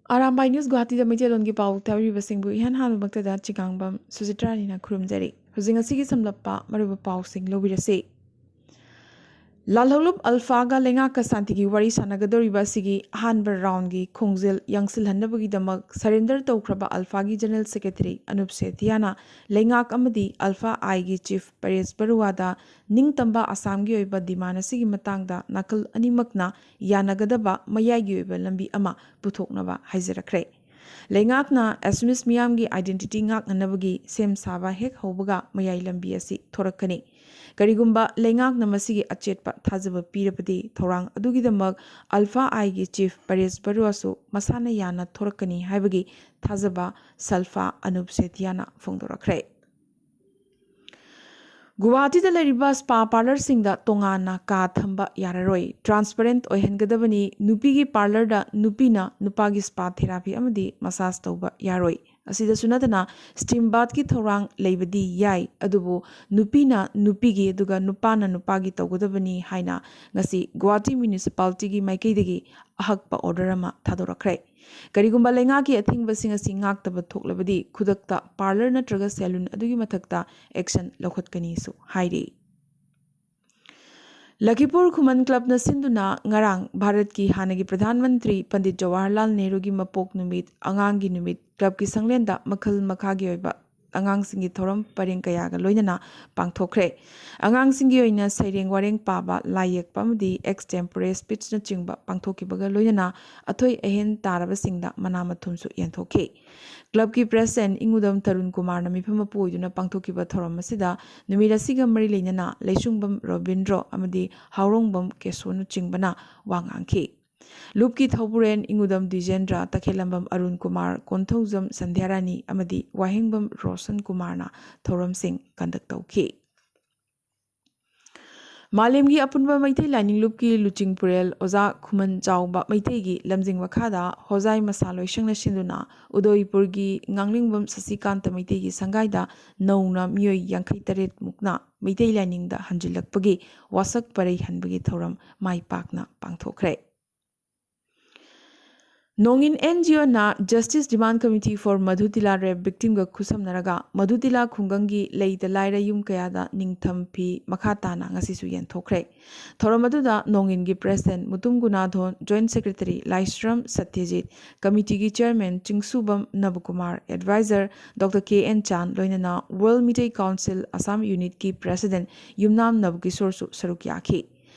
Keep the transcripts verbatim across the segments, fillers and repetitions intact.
Arambai news ꯒꯨꯋꯥꯍꯥꯇꯤꯗ ꯃꯩꯇꯩꯂꯣꯟꯒꯤ ꯄꯥꯎ ꯇꯥꯕꯤꯔꯤꯕꯁꯤꯡꯕꯨ ꯏꯍꯥꯟ ꯍꯥꯟꯕꯃꯛꯇꯗ ꯆꯤꯉꯥꯡꯕꯝ ꯁꯨꯖꯤꯇ꯭ꯔꯥꯅꯤꯅ ꯈꯨꯔꯨꯝꯖꯔꯤ꯫ ꯍꯧꯖꯤꯛ ꯉꯁꯤꯒꯤ ꯁꯝꯂꯞꯄ ꯃꯔꯨꯑꯣꯏꯕ ꯄꯥꯎꯁꯤꯡ ꯂꯧꯕꯤꯔꯁꯤ꯫ ꯂꯥꯜꯍꯧꯂꯨꯞ ꯑꯜꯐꯥꯒ ꯂꯩꯉꯥꯛꯀ ꯁꯥꯟꯇꯤꯒꯤ ꯋꯥꯔꯤ ꯁꯥꯟꯅꯒꯗꯧꯔꯤꯕ ꯑꯁꯤꯒꯤ ꯑꯍꯥꯟꯕ ꯔꯥꯎꯟꯒꯤ ꯈꯣꯡꯖꯦꯜ ꯌꯥꯡꯁꯤꯜꯍꯟꯅꯕꯒꯤꯗꯃꯛ ꯁꯔꯦꯟꯗꯔ ꯇꯧꯈ꯭ꯔꯕ ꯑꯜꯐꯥꯒꯤ ꯖꯦꯅꯔꯦꯜ ꯁꯦꯀ꯭ꯔꯦꯇꯔꯤ ꯑꯅꯨꯞ ꯁꯦꯊꯤꯌꯥꯅ ꯂꯩꯉꯥꯛ ꯑꯃꯗꯤ ꯑꯜꯐꯥ ꯑꯥꯏꯒꯤ ꯆꯤꯐ ꯄꯔꯦꯁ ꯕꯔꯨꯋꯥꯗ ꯅꯤꯡꯇꯝꯕ ꯑꯁꯥꯝꯒꯤ ꯑꯣꯏꯕ ꯗꯤꯃꯥꯟ ꯑꯁꯤꯒꯤ ꯃꯇꯥꯡꯗ ꯅꯥꯀꯜ ꯑꯅꯤꯃꯛꯅ ꯌꯥꯅꯒꯗꯕ ꯃꯌꯥꯏꯒꯤ ꯑꯣꯏꯕ ꯂꯝꯕꯤ ꯑꯃ ꯄꯨꯊꯣꯛꯅꯕ ꯍꯥꯏꯖꯔꯛꯈ꯭ꯔꯦ꯫ ꯂꯩꯉꯥꯛꯅ ꯑꯦꯁꯃꯤꯁ ꯃꯤꯌꯥꯝꯒꯤ ꯑꯥꯏꯗꯦꯟꯇꯤꯇꯤ ꯉꯥꯛꯅꯅꯕꯒꯤ ꯁꯦꯝ ꯁꯥꯕ ꯍꯦꯛ ꯍꯧꯕꯒ ꯃꯌꯥꯏ ꯂꯝꯕꯤ ꯑꯁꯤ ꯊꯣꯔꯛꯀꯅꯤ꯫ ꯀꯔꯤꯒꯨꯝꯕ ꯂꯩꯉꯥꯛꯅ ꯃꯁꯤꯒꯤ ꯑꯆꯦꯠꯄ ꯊꯥꯖꯕ ꯄꯤꯔꯕꯗꯤ, ꯊꯧꯔꯥꯡ ꯑꯗꯨꯒꯤꯗꯃꯛ ꯑꯜꯐꯥ ꯑꯥꯏꯒꯤ ꯆꯤꯐ ꯄꯔꯦꯁ ꯕꯔꯨꯋꯥꯁꯨ ꯃꯁꯥꯅ ꯌꯥꯅ ꯊꯣꯔꯛꯀꯅꯤ ꯍꯥꯏꯕꯒꯤ ꯊꯥꯖꯕ ꯁꯜꯐꯥ ꯑꯅꯨꯞ ꯁꯦꯊꯤꯌꯥꯅ ꯐꯣꯡꯗꯣꯔꯛꯈ꯭ꯔꯦ꯫ ꯒꯨꯋꯥꯍꯥꯇꯤꯗ ꯂꯩꯔꯤꯕ ꯁ꯭ꯄꯥ ꯄꯥꯔꯂꯔꯁꯤꯡꯗ ꯇꯣꯉꯥꯟꯅ ꯀꯥ ꯊꯝꯕ ꯌꯥꯔꯔꯣꯏ꯫ ꯇ꯭ꯔꯥꯟꯁꯄꯔꯦꯟꯠ ꯑꯣꯏꯍꯟꯒꯗꯕꯅꯤ꯫ ꯅꯨꯄꯤꯒꯤ ꯄꯥꯔꯂꯔꯗ ꯅꯨꯄꯤꯅ ꯅꯨꯄꯥꯒꯤ ꯁ꯭ꯄꯥ ꯊꯦꯔꯥꯄꯤ ꯑꯃꯗꯤ ꯃꯁꯥꯖ ꯇꯧꯕ ꯌꯥꯔꯣꯏ꯫ ꯑꯁꯤꯗꯁꯨ ꯅꯠꯇꯅ ꯁ꯭ꯇꯤꯝ ꯕꯥꯊꯀꯤ ꯊꯧꯔꯥꯡ ꯂꯩꯕꯗꯤ ꯌꯥꯏ, ꯑꯗꯨꯕꯨ ꯅꯨꯄꯤꯅ ꯅꯨꯄꯤꯒꯤ ꯑꯗꯨꯒ ꯅꯨꯄꯥꯅ ꯅꯨꯄꯥꯒꯤ ꯇꯧꯒꯗꯕꯅꯤ ꯍꯥꯏꯅ ꯉꯁꯤ ꯒꯨꯋꯥꯍꯥꯇꯤ ꯃ꯭ꯌꯨꯅꯤꯁꯤꯄꯥꯂꯤꯇꯤꯒꯤ ꯃꯥꯏꯀꯩꯗꯒꯤ ꯑꯍꯛꯄ ꯑꯣꯔꯗꯔ ꯑꯃ ꯊꯥꯗꯣꯔꯛꯈ꯭ꯔꯦ꯫ ꯀꯔꯤꯒꯨꯝꯕ ꯂꯩꯉꯥꯛꯀꯤ ꯑꯊꯤꯡꯕꯁꯤꯡ ꯑꯁꯤ ꯉꯥꯛꯇꯕ ꯊꯣꯛꯂꯕꯗꯤ ꯈꯨꯗꯛꯇ ꯄꯥꯔꯂꯔ ꯅꯠꯇ꯭ꯔꯒ ꯁꯦꯂꯨꯟ ꯑꯗꯨꯒꯤ ꯃꯊꯛꯇ ꯑꯦꯛꯁꯟ ꯂꯧꯈꯠꯀꯅꯤꯁꯨ ꯍꯥꯏꯔꯤ꯫ ꯂꯈꯤꯄꯨꯔ ꯈꯨꯃꯟ ꯀ꯭ꯂꯕꯅ ꯁꯤꯟꯗꯨꯅ ꯉꯔꯥꯡ ꯚꯥꯔꯠꯀꯤ ꯍꯥꯟꯅꯒꯤ ꯄ꯭ꯔꯙꯥꯟ ꯃꯟꯇ꯭ꯔꯤ ꯄꯟꯗꯤꯠ ꯖꯋꯥꯍꯔꯂꯥꯜ ꯅꯦꯍꯔꯨꯒꯤ ꯃꯄꯣꯛ ꯅꯨꯃꯤꯠ, ꯑꯉꯥꯡꯒꯤ ꯅꯨꯃꯤꯠ ꯀ꯭ꯂꯕꯀꯤ ꯁꯪꯂꯦꯟꯗ ꯃꯈꯜ ꯃꯈꯥꯒꯤ ꯑꯣꯏꯕ ꯑꯉꯥꯡꯁꯤꯡꯒꯤ ꯊꯧꯔꯝ ꯄꯔꯦꯡ ꯀꯌꯥꯒ ꯂꯣꯏꯅꯅ ꯄꯥꯡꯊꯣꯛꯈ꯭ꯔꯦ꯫ ꯑꯉꯥꯡꯁꯤꯡꯒꯤ ꯑꯣꯏꯅ ꯁꯩꯔꯦꯡ ꯋꯥꯔꯦꯡ ꯄꯥꯕ, ꯂꯥꯏ ꯌꯦꯛꯄ ꯑꯃꯗꯤ ꯑꯦꯛꯁ ꯇꯦꯝꯄꯣꯔꯦ ꯁ꯭ꯄꯤꯆꯅꯆꯤꯡꯕ ꯄꯥꯡꯊꯣꯛꯈꯤꯕꯒ ꯂꯣꯏꯅꯅ ꯑꯊꯣꯏ ꯑꯍꯦꯟ ꯇꯥꯔꯕꯁꯤꯡꯗ ꯃꯅꯥ ꯃꯊꯨꯝꯁꯨ ꯌꯦꯟꯊꯣꯛꯈꯤ꯫ ꯀ꯭ꯂꯕꯀꯤ ꯄ꯭ꯔꯦꯁꯤꯗꯦꯟꯠ ꯏꯉꯨꯗꯝ ꯇꯔꯨꯟ ꯀꯨꯃꯥꯔꯅ ꯃꯤꯐꯝ ꯃꯄꯨ ꯑꯣꯏꯗꯨꯅ ꯄꯥꯡꯊꯣꯛꯈꯤꯕ ꯊꯧꯔꯝ ꯑꯁꯤꯗ ꯅꯨꯃꯤꯠ ꯑꯁꯤꯒ ꯃꯔꯤ ꯂꯩꯅꯅ ꯂꯩꯁꯨꯡꯕꯝ ꯔꯣꯕꯤꯟꯗ꯭ꯔꯣ ꯑꯃꯗꯤ ꯍꯥꯎꯔꯣꯡꯕꯝ ꯀꯦꯁꯣꯅꯆꯤꯡꯕꯅ ꯋꯥ ꯉꯥꯡꯈꯤ꯫ ꯂꯨꯞꯀꯤ ꯊꯧꯕꯨꯔꯦꯟ ꯏꯉꯨꯗꯝ ꯗꯤꯖꯦꯟꯗ꯭ꯔ, ꯇꯈꯦꯂꯝꯕꯝ ꯑꯔꯨꯟ ꯀꯨꯃꯥꯔ, ꯀꯣꯟꯊꯧꯖꯝ ꯁꯟꯙ꯭ꯌꯥꯔꯥꯅꯤ ꯑꯃꯗꯤ ꯋꯥꯍꯦꯡꯕꯝ ꯔꯣꯁꯟ ꯀꯨꯃꯥꯔꯅ ꯊꯧꯔꯝꯁꯤꯡ ꯀꯟꯗꯛ ꯇꯧꯈꯤ꯫ ꯃꯥꯂꯦꯝꯒꯤ ꯑꯄꯨꯟꯕ ꯃꯩꯇꯩ ꯂꯥꯏꯅꯤꯡ ꯂꯨꯞꯀꯤ ꯂꯨꯆꯤꯡ ꯄꯨꯔꯦꯜ ꯑꯣꯖꯥ ꯈꯨꯃꯟ ꯆꯥꯎꯕ ꯃꯩꯇꯩꯒꯤ ꯂꯝꯖꯤꯡ ꯃꯈꯥꯗ ꯍꯣꯖꯥꯏ ꯃꯁꯥ ꯂꯣꯏꯁꯪꯅ ꯁꯤꯟꯗꯨꯅ ꯎꯗꯣꯏꯄꯨꯔꯒꯤ ꯉꯥꯡꯂꯤꯡꯕꯝ ꯁꯁꯤꯀꯥꯟꯇ ꯃꯩꯇꯩꯒꯤ ꯁꯪꯒꯥꯏꯗ ꯅꯧꯅ ꯃꯤꯑꯣꯏ ꯌꯥꯡꯈꯩ ꯇꯔꯦꯠ ꯃꯨꯛꯅ ꯃꯩꯇꯩ ꯂꯥꯏꯅꯤꯡꯗ ꯍꯟꯖꯤꯜꯂꯛꯄꯒꯤ ꯋꯥꯁꯛ ꯄꯔꯩ ꯍꯟꯕꯒꯤ ꯊꯧꯔꯝ ꯃꯥꯏ ꯄꯥꯛꯅ ꯄꯥꯡꯊꯣꯛꯈ꯭ꯔꯦ꯫ ꯅꯣꯡꯏꯟ N G O Justice Demand Committee for Madhutila Rape Victimꯒ ꯈꯨꯠꯁꯝꯅꯔꯒ ꯃꯙꯨꯇꯤꯂꯥ ꯈꯨꯡꯒꯪꯒꯤ ꯂꯩꯇ ꯂꯥꯏꯔ ꯌꯨꯝ ꯀꯌꯥꯗ ꯅꯤꯡꯊꯝ ꯐꯤ ꯃꯈꯥ ꯇꯥꯅ ꯉꯁꯤꯁꯨ ꯌꯦꯟꯊꯣꯛꯈ꯭ꯔꯦ꯫ ꯊꯧꯔꯝ ꯑꯗꯨꯗ ꯅꯣꯡꯏꯟꯒꯤ President ꯃꯨꯇꯨꯝ ꯒꯨꯅꯥꯙꯣꯟ, Joint Secretary ꯂꯥꯏꯁ꯭ꯔꯝ ꯁꯇ꯭ꯌꯖꯤꯠ, committeeꯒꯤ Chairman ꯆꯤꯡꯁꯨꯕꯝ ꯅꯕꯀꯨꯃꯥꯔ, Advisor Doctor K N ꯆꯥꯟ, ꯂꯣꯏꯅꯅ World Meitei Council Assam Unitꯀꯤ President ꯌꯨꯝꯅꯥꯝ ꯅꯕꯀꯤꯁꯣꯔꯁꯨ ꯁꯔꯨꯛ ꯌꯥꯈꯤ꯫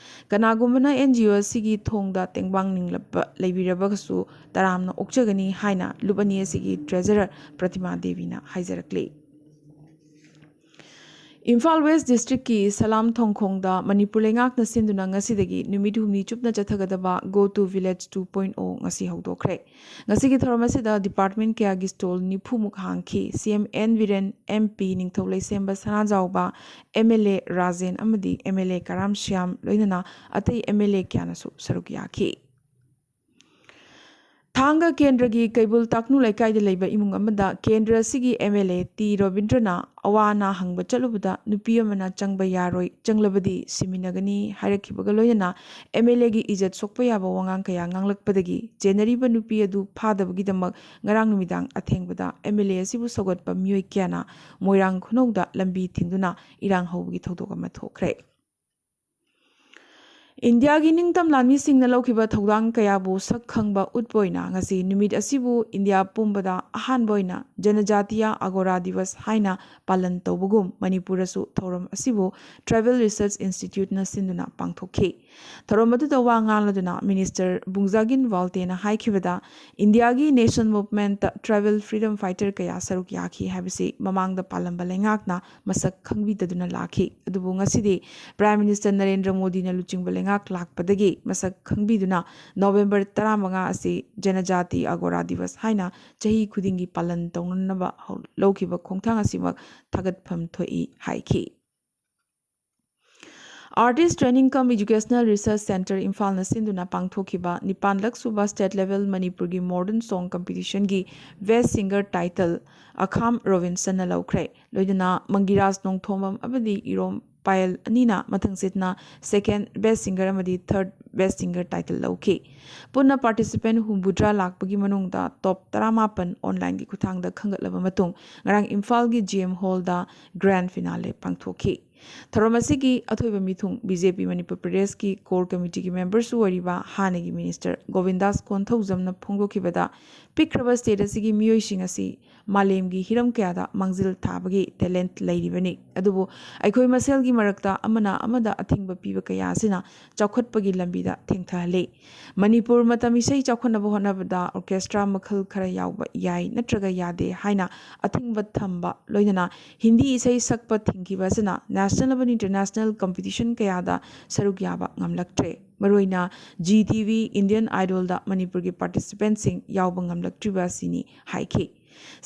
ꯀꯅꯥꯒꯨꯝꯕꯅ ꯑꯦꯟ ꯖꯤ ꯑꯣ ꯑꯁꯤꯒꯤ ꯊꯣꯡꯗ ꯇꯦꯡꯕꯥꯡ ꯅꯤꯡꯂꯞꯄ ꯂꯩꯕꯤꯔꯕꯒꯁꯨ ꯇꯔꯥꯝꯅ ꯑꯣꯛꯆꯒꯅꯤ ꯍꯥꯏꯅ ꯂꯨꯞ ꯑꯅꯤ ꯑꯁꯤꯒꯤ Treasurer ꯄ꯭ꯔꯇꯤꯃꯥ ꯗꯦꯕꯤꯅ ꯍꯥꯏꯖꯔꯛꯂꯤ꯫ ꯏꯝꯐꯥꯜ West Districtꯀꯤ ꯁꯂꯥꯝ ꯊꯣꯡꯈꯣꯡꯗ ꯃꯅꯤꯄꯨꯔ ꯂꯩꯉꯥꯛꯅ ꯁꯤꯟꯗꯨꯅ ꯉꯁꯤꯗꯒꯤ ꯅꯨꯃꯤꯠ ꯍꯨꯝꯅꯤ ꯆꯨꯞꯅ ꯆꯠꯊꯒꯗꯕ Go to Village two point oh ꯉꯁꯤ ꯍꯧꯗꯣꯛꯈ꯭ꯔꯦ꯫ ꯉꯁꯤꯒꯤ ꯊꯧꯔꯝ ꯑꯁꯤꯗ department ꯀꯌꯥꯒꯤ stall ꯅꯤꯐꯨꯃꯨꯛ ꯍꯥꯡꯈꯤ꯫ C M N Biren, M P ꯅꯤꯡꯊꯧ Leishemba Sanajaoba, M L A Rajen ꯑꯃꯗꯤ M L A Karam Shyam, ꯂꯣꯏꯅꯅ ꯑꯇꯩ ꯑꯦꯝ ꯑꯦꯜ ꯑꯦ ꯀꯌꯥꯅꯁꯨ ꯁꯔꯨꯛ ꯌꯥꯈꯤ꯫ ꯊꯥꯡꯒ ꯀꯦꯟꯗ꯭ꯔꯒꯤ ꯀꯩꯕꯨꯜ ꯇꯥꯛꯅꯨ ꯂꯩꯀꯥꯏꯗ ꯂꯩꯕ ꯏꯃꯨꯡ ꯑꯃꯗ ꯀꯦꯟꯗ꯭ꯔ ꯑꯁꯤꯒꯤ ꯑꯦꯝ ꯑꯦꯜ ꯑꯦ ꯇꯤ ꯔꯣꯕꯤꯟꯗ꯭ꯔꯅ ꯑꯋꯥ ꯑꯅꯥ ꯍꯪꯕ ꯆꯠꯂꯨꯕꯗ ꯅꯨꯄꯤ ꯑꯃꯅ ꯆꯪꯕ ꯌꯥꯔꯣꯏ, ꯆꯪꯂꯕꯗꯤ ꯁꯤꯃꯤꯟꯅꯒꯅꯤ ꯍꯥꯏꯔꯛꯈꯤꯕꯒ ꯂꯣꯏꯅꯅ ꯑꯦꯝ ꯑꯦꯜ ꯑꯦꯒꯤ ꯏꯖꯠ ꯁꯣꯛꯄ ꯌꯥꯕ ꯋꯥꯉꯥꯡ ꯀꯌꯥ ꯉꯥꯡꯂꯛꯄꯗꯒꯤ ꯆꯦꯟꯅꯔꯤꯕ ꯅꯨꯄꯤ ꯑꯗꯨ ꯐꯥꯗꯕꯒꯤꯗꯃꯛ ꯉꯔꯥꯡ ꯅꯨꯃꯤꯗꯥꯡ ꯑꯊꯦꯡꯕꯗ ꯑꯦꯝ ꯑꯦꯜ ꯑꯦ ꯑꯁꯤꯕꯨ ꯁꯧꯒꯠꯄ ꯃꯤꯑꯣꯏ ꯀꯌꯥꯅ ꯃꯣꯏꯔꯥꯡ ꯈꯨꯅꯧꯗ ꯂꯝꯕꯤ ꯊꯤꯡꯗꯨꯅ ꯏꯔꯥꯡ ꯍꯧꯕꯒꯤ ꯊꯧꯗꯣꯛ ꯑꯃ ꯊꯣꯛꯈ꯭ꯔꯦ꯫ ꯏꯟꯗꯤꯌꯥꯒꯤ ꯅꯤꯡꯇꯝ ꯂꯥꯟꯃꯤꯁꯤꯡꯅ ꯂꯧꯈꯤꯕ ꯊꯧꯗꯥꯡ ꯀꯌꯥꯕꯨ ꯁꯛ ꯈꯪꯕ ꯎꯠꯄ ꯑꯣꯏꯅ ꯉꯁꯤ ꯅꯨꯃꯤꯠ ꯑꯁꯤꯕꯨ ꯏꯟꯗꯤꯌꯥ ꯄꯨꯝꯕꯗ ꯑꯍꯥꯟꯕ ꯑꯣꯏꯅ ꯖꯅꯖꯥꯇꯤꯌꯥ ꯑꯒꯣꯔꯥ ꯗꯤꯋꯁ ꯍꯥꯏꯅ ꯄꯥꯂꯟ ꯇꯧꯕꯒꯨꯝ ꯃꯅꯤꯄꯨꯔꯗꯁꯨ ꯊꯧꯔꯝ ꯑꯁꯤꯕꯨ Tribal Research Instituteꯅ ꯁꯤꯟꯗꯨꯅ ꯄꯥꯡꯊꯣꯛꯈꯤ꯫ ꯊꯧꯔꯝ ꯑꯗꯨꯗ ꯋꯥ ꯉꯥꯡꯂꯗꯨꯅ Minister ꯕꯨꯡꯖꯥꯒꯤꯟ ꯋꯥꯜꯇꯦꯅ ꯍꯥꯏꯈꯤꯕꯗ, ꯏꯟꯗꯤꯌꯥꯒꯤ National Movementꯇ tribal freedom fighter ꯀꯌꯥ ꯁꯔꯨꯛ ꯌꯥꯈꯤ ꯍꯥꯏꯕꯁꯤ ꯃꯃꯥꯡꯗ ꯄꯥꯜꯂꯝꯕ ꯂꯩꯉꯥꯛꯅ ꯃꯁꯛ ꯈꯪꯕꯤꯗꯗꯨꯅ ꯂꯥꯛꯈꯤ꯫ ꯑꯗꯨꯕꯨ ꯉꯁꯤꯗꯤ Prime Minister ꯅꯔꯦꯟꯗ꯭ꯔ ꯃꯣꯗꯤꯅ ꯂꯨꯆꯤꯡꯕ ꯂꯩꯉꯥꯛ ꯂꯥꯛꯄꯗꯒꯤ ꯃꯁꯛ ꯈꯪꯕꯤꯗꯨꯅ November ꯇꯔꯥꯃꯉꯥ ꯑꯁꯤ ꯖꯅꯖꯥꯇꯤ ꯑꯒꯣꯔꯥ ꯗꯤꯋꯁ ꯍꯥꯏꯅ ꯆꯍꯤ ꯈꯨꯗꯤꯡꯒꯤ ꯄꯥꯂꯟ ꯇꯧꯅꯅꯕ ꯍꯧ-, ꯂꯧꯈꯤꯕ ꯈꯣꯡꯊꯥꯡ ꯑꯁꯤꯃꯛ ꯊꯥꯒꯠꯐꯝ ꯊꯣꯛꯏ ꯍꯥꯏꯈꯤ꯫ Artist Training cum Educational Research Centre ꯏꯝꯐꯥꯜꯅ ꯁꯤꯟꯗꯨꯅ ꯄꯥꯡꯊꯣꯛꯈꯤꯕ ꯅꯤꯄꯥꯟꯂꯛ ꯁꯨꯕ State Level ꯃꯅꯤꯄꯨꯔꯒꯤ Modern Song Competitionꯒꯤ Best Singer title ꯑꯈꯥꯝ ꯔꯣꯕꯤꯟꯁꯟꯅ ꯂꯧꯈ꯭ꯔꯦ꯫ ꯂꯣꯏꯅꯅ ꯃꯪꯒꯤꯔꯥꯖ ꯅꯣꯡꯊꯣꯝꯕꯝ ꯑꯃꯗꯤ ꯏꯔꯣꯝ ꯄꯥꯌꯦꯜ ꯑꯅꯤꯅ ꯃꯊꯪꯁꯤꯠꯅ Second Best Singer ꯑꯃꯗꯤ Third Best Singer title ꯂꯧꯈꯤ꯫ ꯄꯨꯟꯅ participant ꯍꯨꯝꯐꯨꯇꯔꯥ ꯂꯥꯛꯄꯒꯤ ꯃꯅꯨꯡꯗ top ꯇꯔꯥꯃꯥꯄꯟ online ꯒꯤ ꯈꯨꯠꯊꯥꯡꯗ ꯈꯟꯒꯠꯂꯕ ꯃꯇꯨꯡ ꯉꯔꯥꯡ ꯏꯝꯐꯥꯜꯒꯤ G M Hall ꯗ grand finale ꯄꯥꯡꯊꯣꯛꯈꯤ꯫ ꯊꯧꯔꯝ ꯑꯁꯤꯒꯤ ꯑꯊꯣꯏꯕ ꯃꯤꯊꯨꯡ B J P ꯃꯅꯤꯄꯨꯔ ꯄ꯭ꯔꯗꯦꯁꯀꯤ core committee ꯒꯤ member ꯁꯨ ꯑꯣꯏꯔꯤꯕ ꯍꯥꯟꯅꯒꯤ minister ꯒꯣꯕꯤꯟꯗꯥꯁ ꯀꯣꯟꯊꯧꯖꯝꯅ ꯐꯣꯡꯗꯣꯛꯈꯤꯕꯗ, ꯄꯤꯛꯈ꯭ꯔꯕ state ꯑꯁꯤꯒꯤ ꯃꯤꯑꯣꯏꯁꯤꯡ ꯑꯁꯤ ꯃꯥꯂꯦꯝꯒꯤ ꯍꯤꯔꯝ ꯀꯌꯥꯗ ꯃꯥꯡꯖꯤꯜ ꯊꯥꯕꯒꯤ talent ꯂꯩꯔꯤꯕꯅꯤ, ꯑꯗꯨꯕꯨ ꯑꯩꯈꯣꯏ ꯃꯁꯦꯜꯒꯤ ꯃꯔꯛꯇ ꯑꯃꯅ ꯑꯃꯗ ꯑꯊꯤꯡꯕ ꯄꯤꯕ ꯀꯌꯥ ꯑꯁꯤꯅ ꯆꯥꯎꯈꯠꯄꯒꯤ ꯂꯝꯕꯤꯗ ꯊꯦꯡꯊꯍꯜꯂꯤ꯫ ꯃꯅꯤꯄꯨꯔ ꯃꯇꯝ ꯏꯁꯩ ꯆꯥꯎꯈꯠꯅꯕ ꯍꯣꯠꯅꯕꯗ orchestra ꯃꯈꯜ ꯈꯔ ꯌꯥꯎꯕ ꯌꯥꯏ ꯅꯠꯇ꯭ꯔꯒ ꯌꯥꯗꯦ ꯍꯥꯏꯅ ꯑꯊꯤꯡꯕ ꯊꯝꯕ, ꯂꯣꯏꯅꯅ ꯍꯤꯟꯗꯤ ꯏꯁꯩ ꯁꯛꯄ ꯊꯤꯡꯈꯤꯕ ꯑꯁꯤꯅ national ꯑꯃꯗꯤ international competition ꯀꯌꯥꯗ ꯁꯔꯨꯛ ꯌꯥꯕ ꯉꯝꯂꯛꯇ꯭ꯔꯦ꯫ ꯃꯔꯨꯑꯣꯏꯅ G T V Indian Idol ꯗ ꯃꯅꯤꯄꯨꯔꯒꯤ participant ꯁꯤꯡ ꯌꯥꯎꯕ ꯉꯝꯂꯛꯇ꯭ꯔꯤꯕ ꯑꯁꯤꯅꯤ ꯍꯥꯏꯈꯤ꯫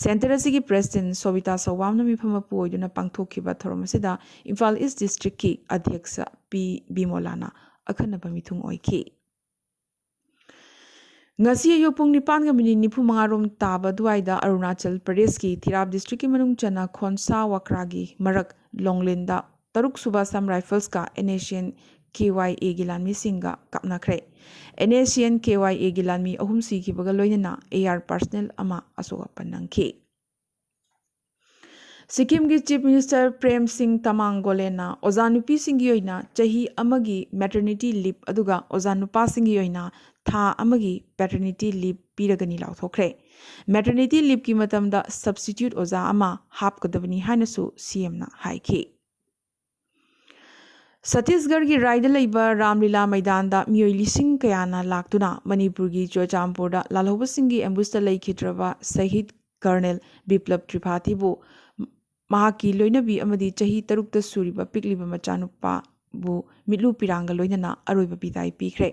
Centre ꯑꯁꯤꯒꯤ president ꯁꯣꯕꯤꯇꯥ ꯁꯧꯕꯥꯝꯅ ꯃꯤꯐꯝ ꯃꯄꯨ ꯑꯣꯏꯗꯨꯅ ꯄꯥꯡꯊꯣꯛꯈꯤꯕ ꯊꯧꯔꯝ ꯑꯁꯤꯗ ꯏꯝꯐꯥꯜ East district ꯀꯤ ꯑꯗ꯭ꯌꯛꯁ ꯄꯤ ꯕꯤꯃꯣꯂꯥꯅ ꯑꯈꯟꯅꯕ ꯃꯤꯊꯨꯡ ꯑꯣꯏꯈꯤ꯫ ꯉꯁꯤ ꯑꯌꯨꯛ ꯄꯨꯡ ꯅꯤꯄꯥꯟꯒ minute ꯅꯤꯐꯨ ꯃꯉꯥ ꯔꯣꯝ ꯇꯥꯕ ꯑꯗꯨꯋꯥꯏꯗ ꯑꯔꯨꯅꯥꯆꯜ ꯄ꯭ꯔꯗꯦꯁꯀꯤ ꯊꯤꯔꯥꯞ district ꯀꯤ ꯃꯅꯨꯡ ꯆꯟꯅ ꯈꯣꯟꯁꯥ ꯋꯥꯈ꯭ꯔꯥꯒꯤ ꯃꯔꯛ ꯂꯣꯡꯂꯤꯟꯗ ꯇꯔꯨꯛ ꯁꯨꯕ Assam Rifles ꯀ N S C N K Y A ꯒꯤ ꯂꯥꯟꯃꯤꯁꯤꯡꯒ ꯀꯥꯞꯅꯈ꯭ꯔꯦ꯫ N S C N K Y A ꯒꯤ ꯂꯥꯟꯃꯤ ꯑꯍꯨꯝ ꯁꯤꯈꯤꯕꯒ ꯂꯣꯏꯅꯅ A R personnel ꯑꯃ ꯑꯁꯣꯛ ꯑꯄꯟ ꯅꯪꯈꯤ꯫ ꯁꯤꯛꯀꯤꯝꯒꯤ Chief Minister ꯄ꯭ꯔꯦꯝ ꯁꯤꯡ ꯇꯃꯥꯡ ꯒꯣꯂꯦꯟꯅ ꯑꯣꯖꯥ ꯅꯨꯄꯤꯁꯤꯡꯒꯤ ꯑꯣꯏꯅ ꯆꯍꯤ ꯑꯃꯒꯤ maternity leave ꯑꯗꯨꯒ ꯑꯣꯖꯥ ꯅꯨꯄꯥꯁꯤꯡꯒꯤ ꯑꯣꯏꯅ ꯊꯥ ꯑꯃꯒꯤ paternity leave ꯄꯤꯔꯒꯅꯤ ꯂꯥꯎꯊꯣꯛꯈ꯭ꯔꯦ꯫ Maternity leave ꯀꯤ ꯃꯇꯝꯗ substitute ꯑꯣꯖꯥ ꯑꯃ ꯍꯥꯞꯀꯗꯕꯅꯤ ꯍꯥꯏꯅꯁꯨ C M ꯅ ꯍꯥꯏꯈꯤ꯫ ꯁꯠꯇꯤꯁꯒꯔꯒꯤ ꯔꯥꯏꯗ ꯂꯩꯕ ꯔꯥꯝꯂꯤꯂꯥ ꯃꯩꯗꯥꯟꯗ ꯃꯤꯑꯣꯏ ꯂꯤꯁꯤꯡ ꯀꯌꯥꯅ ꯂꯥꯛꯇꯨꯅ ꯃꯅꯤꯄꯨꯔꯒꯤ ꯆꯨꯔꯆꯥꯟꯄꯨꯔꯗ ꯂꯥꯜꯍꯧꯕꯁꯤꯡꯒꯤ ambush ꯇ ꯂꯩꯈꯤꯗ꯭ꯔꯕ ꯁꯍꯤꯗ Colonel ꯕꯤꯄ꯭ꯂꯕ ꯇ꯭ꯔꯤꯄꯥꯊꯤꯕꯨ ꯃꯍꯥꯛꯀꯤ ꯂꯣꯏꯅꯕꯤ ꯑꯃꯗꯤ ꯆꯍꯤ ꯇꯔꯨꯛꯇ ꯁꯨꯔꯤꯕ ꯄꯤꯛꯂꯤꯕ ꯃꯆꯥꯅꯨꯄꯥꯕꯨ ꯃꯤꯠꯂꯨ ꯄꯤꯔꯥꯡꯒ ꯂꯣꯏꯅꯅ ꯑꯔꯣꯏꯕ ꯕꯤꯗꯥꯏ ꯄꯤꯈ꯭ꯔꯦ꯫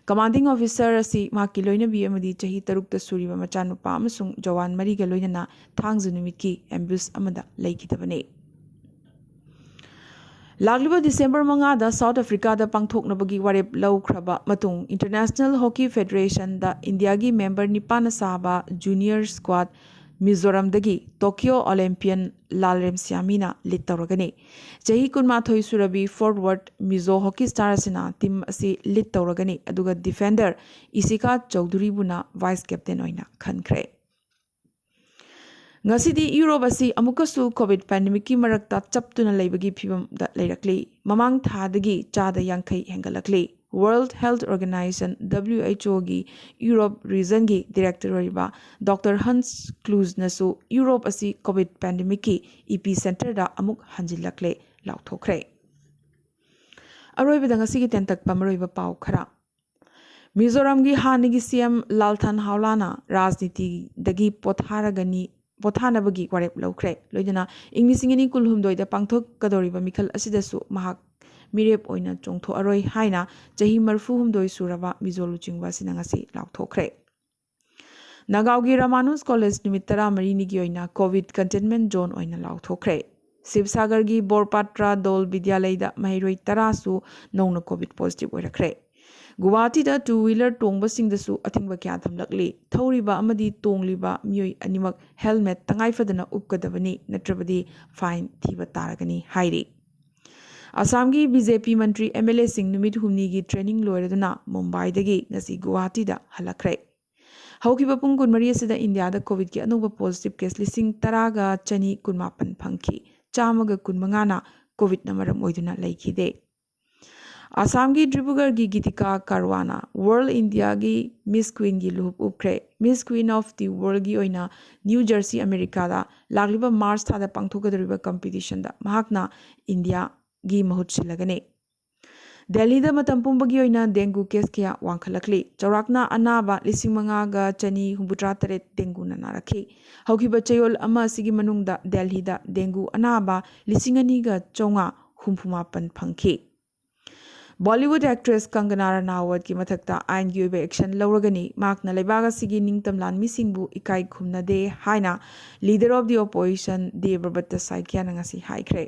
Commanding officer ꯑꯁꯤ ꯃꯍꯥꯛꯀꯤ ꯂꯣꯏꯅꯕꯤ ꯑꯃꯗꯤ ꯆꯍꯤ ꯇꯔꯨꯛꯇ ꯁꯨꯔꯤꯕ ꯃꯆꯥꯅꯨꯄꯥ ꯑꯃꯁꯨꯡ ꯖꯋꯥꯟ ꯃꯔꯤꯒ ꯂꯣꯏꯅꯅ ꯊꯥꯡꯖ ꯅꯨꯃꯤꯠꯀꯤ ambush ꯑꯃꯗ ꯂꯩꯈꯤꯗꯕꯅꯤ꯫ ꯂꯥꯛꯂꯤꯕ ꯗꯤꯁꯦꯝꯕꯔ ꯃꯉꯥꯗ ꯁꯥꯎꯠ ꯑꯐ꯭ꯔꯤꯀꯥꯗ ꯄꯥꯡꯊꯣꯛꯅꯕꯒꯤ ꯋꯥꯔꯦꯞ ꯂꯧꯈ꯭ꯔꯕ ꯃꯇꯨꯡ, International Hockey Federation ꯗ ꯏꯟꯗꯤꯌꯥꯒꯤ member ꯅꯤꯄꯥꯟꯅ ꯁꯥꯕ junior squad ꯃꯤꯖꯣꯔꯥꯝꯗꯒꯤ ꯇꯣꯀꯤꯌꯣ ꯑꯣꯂꯦꯝꯄꯤꯌꯟ ꯂꯥꯜꯔꯦꯝꯁꯤꯌꯥꯃꯤꯅ ꯂꯤꯗ ꯇꯧꯔꯒꯅꯤ꯫ ꯆꯍꯤ ꯀꯨꯟꯃꯥꯊꯣꯏ ꯁꯨꯔꯕꯤ ꯐꯣꯔꯋꯥꯔꯗ ꯃꯤꯖꯣ ꯍꯣꯀꯤ ꯁ꯭ꯇꯥꯔ ꯑꯁꯤꯅ ꯇꯤꯝ ꯑꯁꯤ ꯂꯤꯗ ꯇꯧꯔꯒꯅꯤ, ꯑꯗꯨꯒ ꯗꯤꯐꯦꯟꯗꯔ ꯏꯁꯤꯀꯥ ꯆꯧꯙꯨꯔꯤꯕꯨꯅ ꯚꯥꯏꯁ ꯀꯦꯞꯇꯦꯟ ꯑꯣꯏꯅ ꯈꯟꯈ꯭ꯔꯦ꯫ ꯉꯁꯤꯗꯤ ꯌꯨꯔꯣꯞ ꯑꯁꯤ ꯑꯃꯨꯛꯀꯁꯨ ꯀꯣꯚꯤꯗ ꯄꯦꯟꯗꯦꯃꯤꯛꯀꯤ ꯃꯔꯛꯇ ꯆꯞꯇꯨꯅ ꯂꯩꯕꯒꯤ ꯐꯤꯕꯝꯗ ꯂꯩꯔꯛꯂꯤ꯫ ꯃꯃꯥꯡ ꯊꯥꯗꯒꯤ ꯆꯥꯗ ꯌꯥꯡꯈꯩ ꯍꯦꯟꯒꯠꯂꯛꯂꯤ꯫ World Health Organization, W H O ꯒꯤ ꯌꯨꯔꯣꯞ ꯔꯤꯖꯟꯒꯤ ꯗꯤꯔꯦꯛꯇꯔ ꯑꯣꯏꯔꯤꯕ ꯗꯣꯛꯇꯔ ꯍꯟꯁ ꯀ꯭ꯂꯨꯖꯅꯁꯨ ꯌꯨꯔꯣꯞ ꯑꯁꯤ ꯀꯣꯚꯤꯗ ꯄꯦꯟꯗꯦꯃꯤꯛꯀꯤ ꯏꯄꯤ ꯁꯦꯟꯇꯔꯗ ꯑꯃꯨꯛ ꯍꯟꯖꯤꯜꯂꯛꯂꯦ ꯂꯥꯎꯊꯣꯛꯈ꯭ꯔꯦ꯫ ꯑꯔꯣꯏꯕꯗ ꯉꯁꯤꯒꯤ ꯇꯦꯟꯇꯛꯄ ꯃꯔꯨꯑꯣꯏꯕ ꯄꯥꯎ ꯈꯔ꯫ ꯃꯤꯖꯣꯔꯥꯝꯒꯤ ꯍꯥꯟꯅꯒꯤ ꯁꯤ ꯑꯦꯝ ꯂꯥꯜꯊꯟ ꯍꯥꯎꯂꯥꯅ ꯔꯥꯖꯅꯤꯇꯤꯗꯒꯤ ꯄꯣꯊꯥꯔꯒꯅꯤ, ꯄꯣꯊꯥꯅꯕꯒꯤ ꯋꯥꯔꯦꯞ ꯂꯧꯈ꯭ꯔꯦ꯫ ꯂꯣꯏꯅꯅ ꯏꯪ ꯂꯤꯁꯤꯡ ꯑꯅꯤ ꯀꯨꯟꯍꯨꯝꯗꯣꯏꯗ ꯄꯥꯡꯊꯣꯛꯀꯗꯧꯔꯤꯕ ꯃꯤꯈꯜ ꯑꯁꯤꯗꯁꯨ ꯃꯍꯥꯛ ꯃꯤꯔꯦꯞ ꯑꯣꯏꯅ ꯆꯣꯡꯊꯣꯛꯑꯔꯣꯏ ꯍꯥꯏꯅ ꯆꯍꯤ ꯃꯔꯤꯐꯨ ꯍꯨꯝꯗꯣꯏ ꯁꯨꯔꯕ ꯃꯤꯖꯣ ꯂꯨꯆꯤꯡꯕ ꯑꯁꯤꯅ ꯉꯁꯤ ꯂꯥꯎꯊꯣꯛꯈ꯭ꯔꯦ꯫ ꯅꯥꯒꯥꯎꯒꯤ ꯔꯥꯃꯥꯅꯨꯖ ꯀꯣꯂꯦꯖ ꯅꯨꯃꯤꯠ ꯇꯔꯥꯃꯔꯤꯅꯤꯒꯤ ꯑꯣꯏꯅ ꯀꯣꯚꯤꯗ ꯀꯟꯇꯦꯟꯃꯦꯟ ꯖꯣꯟ ꯑꯣꯏꯅ ꯂꯥꯎꯊꯣꯛꯈ꯭ꯔꯦ꯫ ꯁꯤꯕꯁꯥꯒꯔꯒꯤ ꯕꯣꯔꯄꯥꯇ꯭ꯔꯥ ꯗꯣꯜ ꯕꯤꯗ꯭ꯌꯥꯂꯩꯗ ꯃꯍꯩꯔꯣꯏ ꯇꯔꯥꯁꯨ ꯅꯧꯅ ꯀꯣꯚꯤꯗ ꯄꯣꯖꯤꯇꯤꯚ ꯑꯣꯏꯔꯛꯈ꯭ꯔꯦ꯫ ꯒꯨꯋꯥꯍꯥꯇꯤꯗ ꯇꯨ ꯋꯤꯂꯔ ꯇꯣꯡꯕꯁꯤꯡꯗꯁꯨ ꯑꯊꯤꯡꯕ ꯀꯌꯥ ꯊꯝꯂꯛꯂꯤ꯫ ꯊꯧꯔꯤꯕ ꯑꯃꯗꯤ ꯇꯣꯡꯂꯤꯕ ꯃꯤꯑꯣꯏ ꯑꯅꯤꯃꯛ ꯍꯦꯜꯃꯦꯠ ꯇꯉꯥꯏꯐꯗꯅ ꯎꯞꯀꯗꯕꯅꯤ, ꯅꯠꯇ꯭ꯔꯕꯗꯤ ꯐꯥꯏꯟ ꯊꯤꯕ ꯇꯥꯔꯒꯅꯤ ꯍꯥꯏꯔꯤ꯫ ꯑꯁꯥꯝꯒꯤ ꯕꯤ ꯖꯦ ꯄꯤ ꯃꯟꯇ꯭ꯔꯤ ꯑꯦꯝ ꯑꯦꯜ ꯑꯦꯁꯤꯡ ꯅꯨꯃꯤꯠ ꯍꯨꯝꯅꯤꯒꯤ ꯇ꯭ꯔꯦꯅꯤꯡ ꯂꯣꯏꯔꯗꯨꯅ ꯃꯨꯝꯕꯥꯏꯗꯒꯤ ꯉꯁꯤ ꯒꯨꯋꯥꯍꯥꯇꯤꯗ ꯍꯜꯂꯛꯈ꯭ꯔꯦ꯫ ꯍꯧꯈꯤꯕ ꯄꯨꯡ ꯀꯨꯟꯃꯔꯤ ꯑꯁꯤꯗ ꯏꯟꯗꯤꯌꯥꯗ ꯀꯣꯚꯤꯗꯀꯤ ꯑꯅꯧꯕ ꯄꯣꯖꯤꯇꯤꯚ ꯀꯦꯁ ꯂꯤꯁꯤꯡ ꯇꯔꯥꯒ ꯆꯅꯤ ꯀꯨꯟꯃꯥꯄꯟ ꯐꯪꯈꯤ꯫ ꯆꯥꯝꯃꯒ ꯀꯨꯟꯃꯉꯥꯅ ꯀꯣꯚꯤꯗꯅ ꯃꯔꯝ ꯑꯣꯏꯗꯨꯅ ꯂꯩꯈꯤꯗꯦ꯫ ꯑꯁꯥꯝꯒꯤ ꯗꯤꯕ꯭ꯔꯨꯒꯔꯒꯤ ꯒꯤꯇꯤꯀꯥ ꯀꯥꯔꯋꯥꯅ ꯋꯥꯔꯜ ꯏꯟꯗꯤꯌꯥꯒꯤ ꯃꯤꯁ ꯀ꯭ꯋꯤꯟꯒꯤ ꯂꯨꯍꯨꯞ ꯎꯞꯈ꯭ꯔꯦ꯫ ꯃꯤꯁ ꯀ꯭ꯋꯤꯟ ꯑꯣꯐ ꯗꯤ ꯋꯥꯔꯜꯒꯤ ꯑꯣꯏꯅ ꯅ꯭ꯌꯨ ꯖꯔꯁꯤ, ꯑꯃꯦꯔꯤꯀꯥꯗ ꯂꯥꯛꯂꯤꯕ ꯃꯥꯔꯆ ꯊꯥꯗ ꯄꯥꯡꯊꯣꯛꯀꯗꯧꯔꯤꯕ ꯀꯝꯄꯤꯇꯤꯁꯟꯗ ꯃꯍꯥꯛꯅ ꯏꯟꯗꯤꯌꯥꯒꯤ ꯃꯍꯨꯠ ꯁꯤꯜꯂꯒꯅꯤ꯫ ꯗꯦꯜꯂꯤꯗ ꯃꯇꯝ ꯄꯨꯝꯕꯒꯤ ꯑꯣꯏꯅ ꯗꯦꯡꯒꯨ ꯀꯦꯁ ꯀꯌꯥ ꯋꯥꯡꯈꯠꯂꯛꯂꯤ꯫ ꯆꯥꯎꯔꯥꯛꯅ ꯑꯅꯥꯕ ꯂꯤꯁꯤꯡ ꯃꯉꯥꯒ ꯆꯅꯤ ꯍꯨꯝꯐꯨꯇꯔꯥ ꯇꯔꯦꯠ ꯗꯦꯡꯒꯨꯅ ꯅꯥꯔꯛꯈꯤ꯫ ꯍꯧꯈꯤꯕ ꯆꯌꯣꯜ ꯑꯃ ꯑꯁꯤꯒꯤ ꯃꯅꯨꯡꯗ ꯗꯦꯜꯂꯤꯗ ꯗꯦꯡꯒꯨ ꯑꯅꯥꯕ ꯂꯤꯁꯤꯡ ꯑꯅꯤꯒ ꯆꯥꯝꯃꯉꯥ ꯍꯨꯝꯐꯨ ꯃꯥꯄꯟ ꯐꯪꯈꯤ꯫ ꯕꯣꯂꯤꯋꯨꯗ ꯑꯦꯛꯇ꯭ꯔꯦꯁ ꯀꯪꯒꯅꯥ ꯔꯅꯥꯋꯠꯀꯤ ꯃꯊꯛꯇ ꯑꯥꯏꯟꯒꯤ ꯑꯣꯏꯕ ꯑꯦꯛꯁꯟ ꯂꯧꯔꯒꯅꯤ꯫ ꯃꯍꯥꯛꯅ ꯂꯩꯕꯥꯛ ꯑꯁꯤꯒꯤ ꯅꯤꯡꯇꯝ ꯂꯥꯟꯃꯤꯁꯤꯡꯕꯨ ꯏꯀꯥꯏ ꯈꯨꯝꯅꯗꯦ ꯍꯥꯏꯅ ꯂꯤꯗꯔ ꯑꯣꯐ ꯗꯤ ꯑꯣꯄꯣꯖꯤꯁꯟ ꯗꯦꯕ ꯕ꯭ꯔꯠꯇ ꯁꯥꯏꯀꯤꯌꯥꯅ ꯉꯁꯤ ꯍꯥꯏꯈ꯭ꯔꯦ꯫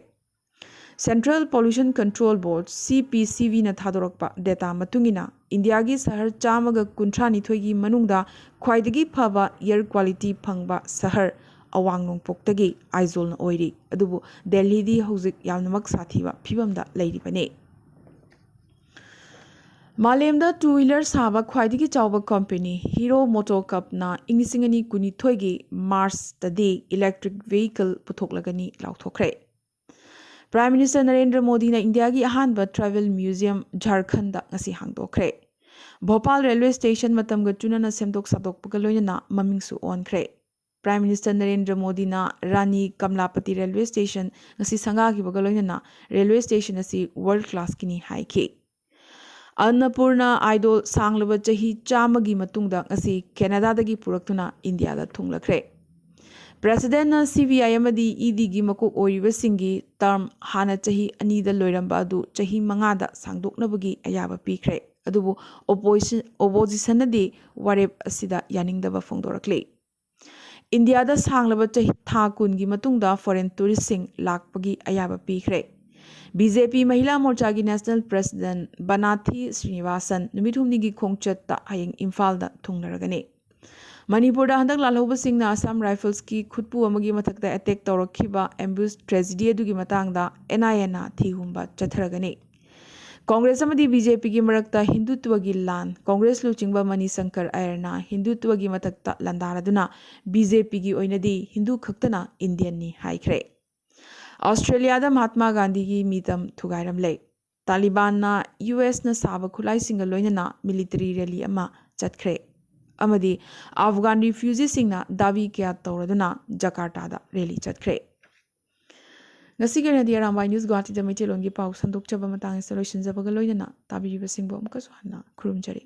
Central Pollution Control Board, C P C B ꯅ ꯊꯥꯗꯣꯔꯛꯄ data ꯃꯇꯨꯡ ꯏꯟꯅ, ꯏꯟꯗꯤꯌꯥꯒꯤ ꯁꯍꯔ ꯆꯥꯝꯃꯒ ꯀꯨꯟꯊ꯭ꯔꯥ ꯅꯤꯊꯣꯏꯒꯤ ꯃꯅꯨꯡꯗ ꯈ꯭ꯋꯥꯏꯗꯒꯤ ꯐꯕ air quality ꯐꯪꯕ ꯁꯍꯔ ꯑꯋꯥꯡ ꯅꯣꯡꯄꯣꯛꯇꯒꯤ ꯑꯥꯏꯖꯣꯜꯅ ꯑꯣꯏꯔꯤ꯫ ꯑꯗꯨꯕꯨ ꯗꯦꯜꯍꯤꯗꯤ ꯍꯧꯖꯤꯛ ꯌꯥꯝꯅꯃꯛ ꯁꯥꯊꯤꯕ ꯐꯤꯕꯝꯗ ꯂꯩꯔꯤꯕꯅꯤ꯫ ꯃꯥꯂꯦꯝꯗ two wheeler ꯁꯥꯕ ꯈ꯭ꯋꯥꯏꯗꯒꯤ ꯆꯥꯎꯕ company Hero MotoCorp ꯅ ꯏꯪ ꯂꯤꯁꯤꯡ ꯑꯅꯤ ꯀꯨꯟꯅꯤꯊꯣꯏꯒꯤ March ꯇꯗꯤ electric vehicle ꯄꯨꯊꯣꯛꯂꯒꯅꯤ ꯂꯥꯎꯊꯣꯛꯈ꯭ꯔꯦ꯫ Prime Minister Narendra ꯃꯣꯗꯤꯅ ꯏꯟꯗꯤꯌꯥꯒꯤ ꯑꯍꯥꯟꯕ travel museum ꯖꯥꯔꯈꯟꯗ ꯉꯁꯤ ꯍꯥꯡꯗꯣꯛꯈ꯭ꯔꯦ꯫ ꯚꯣꯄꯥꯜ railway station ꯃꯇꯝꯒ ꯆꯨꯅꯅ ꯁꯦꯝꯗꯣꯛ ꯁꯥꯗꯣꯛꯄꯒ ꯂꯣꯏꯅꯅ ꯃꯃꯤꯡꯁꯨ ꯑꯣꯟꯈ꯭ꯔꯦ꯫ Prime Minister ꯅꯔꯦꯟꯗ꯭ꯔ ꯃꯣꯗꯤꯅ ꯔꯥꯅꯤ ꯀꯝꯂꯥꯄꯇꯤ railway station ꯉꯁꯤ ꯁꯪꯒꯥꯈꯤꯕꯒ ꯂꯣꯏꯅꯅ railway station ꯑꯁꯤ world class ꯀꯤꯅꯤ ꯍꯥꯏꯈꯤ꯫ ꯑꯟꯅꯄꯨꯔꯅ Idol ꯁꯥꯡꯂꯕ ꯆꯍꯤ ꯆꯥꯝꯃꯒꯤ ꯃꯇꯨꯡꯗ ꯉꯁꯤ ꯀꯦꯅꯥꯗꯥꯗꯒꯤ ꯄꯨꯔꯛꯇꯨꯅ ꯏꯟꯗꯤꯌꯥꯗ ꯊꯨꯡꯂꯈ꯭ꯔꯦ꯫ President ꯅ C B I ꯑꯃꯗꯤ E D ꯒꯤ ꯃꯀꯣꯛ ꯑꯣꯏꯔꯤꯕꯁꯤꯡꯒꯤ term ꯍꯥꯟꯅ ꯆꯍꯤ ꯑꯅꯤꯗ ꯂꯣꯏꯔꯝꯕ ꯑꯗꯨ ꯆꯍꯤ ꯃꯉꯥꯗ ꯁꯥꯡꯗꯣꯛꯅꯕꯒꯤ ꯑꯌꯥꯕ ꯄꯤꯈ꯭ꯔꯦ꯫ ꯑꯗꯨꯕꯨ opposition, opposition ꯅꯗꯤ ꯋꯥꯔꯦꯞ ꯑꯁꯤꯗ ꯌꯥꯅꯤꯡꯗꯕ ꯐꯣꯡꯗꯣꯔꯛꯂꯤ꯫ ꯏꯟꯗꯤꯌꯥꯗ ꯁꯥꯡꯂꯕ ꯆꯍꯤ ꯊꯥ ꯀꯨꯟꯒꯤ ꯃꯇꯨꯡꯗ foreign tourist ꯁꯤꯡ ꯂꯥꯛꯄꯒꯤ ꯑꯌꯥꯕ ꯄꯤꯈ꯭ꯔꯦ꯫ B J P ꯃꯍꯤꯂꯥ ꯃꯣꯔꯆꯥꯒꯤ national president ꯕꯅꯥꯊꯤ ꯁ꯭ꯔꯤꯅꯤꯋꯥꯁꯟ ꯅꯨꯃꯤꯠ ꯍꯨꯝꯅꯤꯒꯤ ꯈꯣꯡꯆꯠꯇ ꯍꯌꯦꯡ ꯏꯝꯐꯥꯜꯗ ꯊꯨꯡꯂꯔꯒꯅꯤ꯫ ꯃꯅꯤꯄꯨꯔꯗ ꯍꯟꯗꯛ ꯂꯥꯜꯍꯧꯕꯁꯤꯡꯅ Assam Rifles ꯀꯤ ꯈꯨꯠꯄꯨ ꯑꯃꯒꯤ ꯃꯊꯛꯇ attack ꯇꯧꯔꯛꯈꯤꯕ ambush tragedy ꯑꯗꯨꯒꯤ ꯃꯇꯥꯡꯗ N I A ꯅ ꯊꯤꯍꯨꯝꯕ ꯆꯠꯊꯔꯒꯅꯤ꯫ ꯀꯣꯡꯒ꯭ꯔꯦꯁ ꯑꯃꯗꯤ B J P ꯒꯤ ꯃꯔꯛꯇ ꯍꯤꯟꯗꯨꯇ꯭ꯋꯒꯤ ꯂꯥꯟ꯫ ꯀꯣꯡꯒ꯭ꯔꯦꯁ ꯂꯨꯆꯤꯡꯕ ꯃꯅꯤ ꯁꯪꯀꯔ ꯑꯌꯔꯅ ꯍꯤꯟꯗꯨꯇ꯭ꯋꯒꯤ ꯃꯊꯛꯇ ꯂꯥꯟꯗꯥꯔꯗꯨꯅ B J P ꯒꯤ ꯑꯣꯏꯅꯗꯤ ꯍꯤꯟꯗꯨ ꯈꯛꯇꯅ Indian ꯅꯤ ꯍꯥꯏꯈ꯭ꯔꯦ꯫ ꯑꯣꯁꯇ꯭ꯔꯦꯂꯤꯌꯥꯗ ꯃꯍꯥꯠꯃꯥ ꯒꯥꯟꯙꯤꯒꯤ ꯃꯤꯇꯝ ꯊꯨꯒꯥꯏꯔꯝꯂꯦ꯫ ꯇꯥꯂꯤꯕꯥꯟꯅ U S ꯅ ꯁꯥꯕ ꯈꯨꯠꯂꯥꯏꯁꯤꯡꯒ ꯂꯣꯏꯅꯅ military rally ꯑꯃ ꯆꯠꯈ꯭ꯔꯦ꯫ ꯑꯃꯗꯤ ꯑꯐꯒꯥꯟ refugee ꯁꯤꯡꯅ ꯗꯥꯕꯤ ꯀꯌꯥ ꯇꯧꯔꯗꯨꯅ ꯖꯀꯥꯔꯇꯥꯗ rally ꯆꯠꯈ꯭ꯔꯦ꯫ ꯉꯁꯤꯒꯤ ꯑꯣꯏꯅꯗꯤ ꯑꯔꯥꯝꯕꯥꯏ News ꯒꯨꯋꯥꯍꯥꯇꯤꯗ ꯃꯩꯇꯩꯂꯣꯟꯒꯤ ꯄꯥꯎ ꯁꯟꯗꯣꯛꯆꯕ ꯃꯇꯥꯡ ꯑꯁꯤꯗ ꯂꯣꯏꯁꯤꯟꯖꯕꯒ ꯂꯣꯏꯅꯅ ꯇꯥꯕꯤꯔꯤꯕꯁꯤꯡꯕꯨ ꯑꯃꯨꯛꯀꯁꯨ ꯍꯟꯅ ꯈꯨꯔꯨꯝꯖꯔꯤ꯫